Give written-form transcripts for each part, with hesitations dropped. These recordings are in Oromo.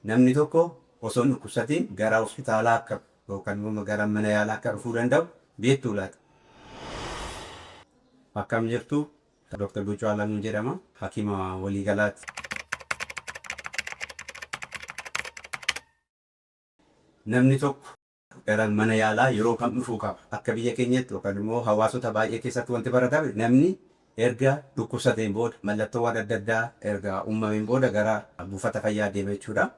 Namni tokko osoo hin dhukkubsatiin gara hospitaalaa akka yookaan immoo gara mana yaalaa akka dhufuu danda'u beektuu laata? Akkam jirtu? Dr. Guchuu Alamuu jedhama. Hakiima waliigalaati. Namni tokko gara mana yaalaa yeroo kam dhufuu qaba? Akka biyya keenyatti yookaan immoo hawaasota baay'ee keessatti wanti baratame namni erga dhukkubsateen booda mallattoowwan adda addaa erga uumameen booda gara buufata fayyaa deema jechuudha.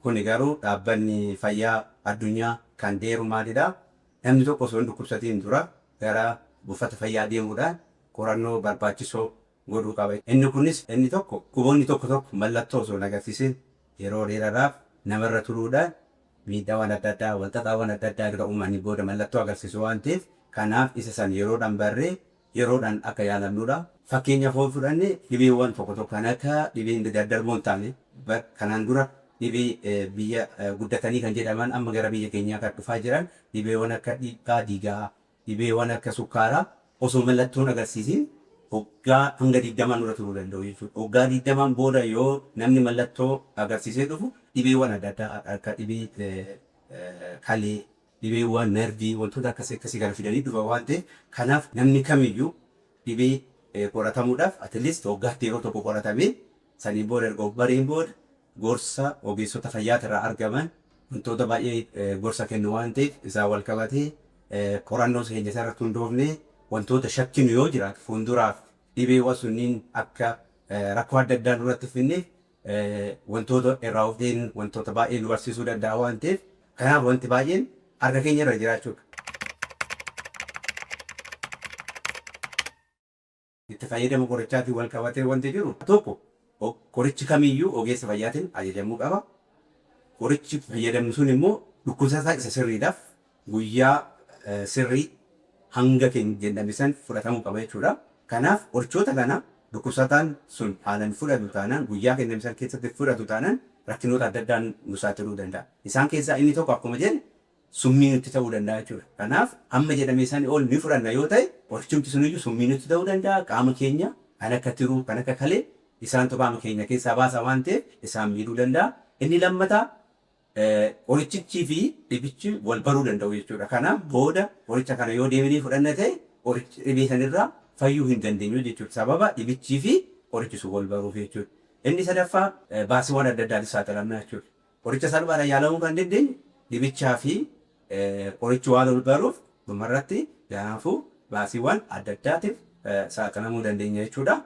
Kuni garuu dhaabbanni fayyaa addunyaa kan deeru maalidha? Namni tokko osoo hin dhukkubsatiin dura gara buufata fayyaa deemuudhaan qorannoo barbaachisoo godhuu qaba. Inni kunis inni tokko dhukkuboonni tokko tokko mallattoo osoo hin agarsiisin yeroo dheeraadhaaf namarra turuudhaan miidhaawwan adda addaa, walxaxaawwan adda addaa erga uumanii booda mallattoo agarsiisu waan ta'eef kanaaf isa san yeroodhaan barree yeroodhaan akka yaalamnudha. Fakkeenyaaf yoo fudhanne dhibeewwan tokko tokko kan akka dhibeen daddarboo hin taane kanaan dura dhibee biyya guddatanii kan jedhaman amma gara biyya keenyaa kan dhufaa jiran dhibeewwan akka dhiibbaa dhiigaa, dhibeewwan akka sukkaaraa osoo mallattoon agarsiisin waggaa hanga 20 nurra turuu danda'u jechuudha. Waggaa 20n booda yoo namni mallattoo agarsiisee dhufu dhibeewwan adda addaa akka dhibee kalee, dhibeewwan narvii wantoota akkasii akkasii kana fidanii dhufa waan ta'eef kanaaf namni kamiyyuu dhibee qoratamuudhaaf at least waggaatti yeroo tokko qoratamee saniin booda erga of bareen booda gorsa ogeessota fayyaatirraa argaman wantoota baay'ee gorsa kennu waan ta'eef isaan wal qabatee qorannoo keenya isarratti hundoofnee wantoota shakkinu yoo jiraate fuulduraaf dhibeewwan sunniin akka rakkoo adda addaa nurratti finneef wantoota irraa of eegnu wantoota baay'ee nu barsiisuu danda'a waan ta'eef kanaaf wanti baay'een harka keenya irra jiraachuudha. Itti fayyadama qorichaatiin wal qabatee wanti jiru tokko qorichi kamiyyuu ogeessa fayyaatiin ajajamuu qaba. Qorichi fayyadamnu sun immoo dhukkubsataa isa sirriidhaaf guyyaa sirrii hanga kenname san fudhatamuu qaba jechuudha. Kanaaf qorichoota kana dhukkubsataan sun haalaan fudhatu taanaan guyyaa kenname san keessatti fudhatu taanaan rakkinoota adda addaan nu saaxiluu danda'a. Isaan keessaa inni tokko akkuma jenne summii nutti ta'uu danda'a jechuudha. Kanaaf hamma jedhame sanii ol ni fudhanna yoo ta'e qorichumti suniyyuu summii nutti ta'uu danda'a. Qaama keenya kan akka tiruu, kan akka kalee isaantu qaama keenya keessaa baasa waan ta'eef isaan miidhuu danda'a. Inni lammataa qorichichii fi dhibichi wal baruu danda'u jechuudha. Kanaaf booda qoricha kana yoo deemnee fudhanna ta'e qorichi dhibee sanirraa fayyuu hin dandeenyu jechuudha. Sababa dhibichii fi qorichi sun wal baruuf jechuudha. Inni sadaffaa baasiiwwan adda addaatif saaxilamna jechuudha. Qoricha salphaadhaan yaalamuu kan dandeenyu dhibichaa fi qorichi waan wal baruuf dhumarratti kanaafuu baasiiwwan adda addaatiif saaxilamuu dandeenya jechuudha.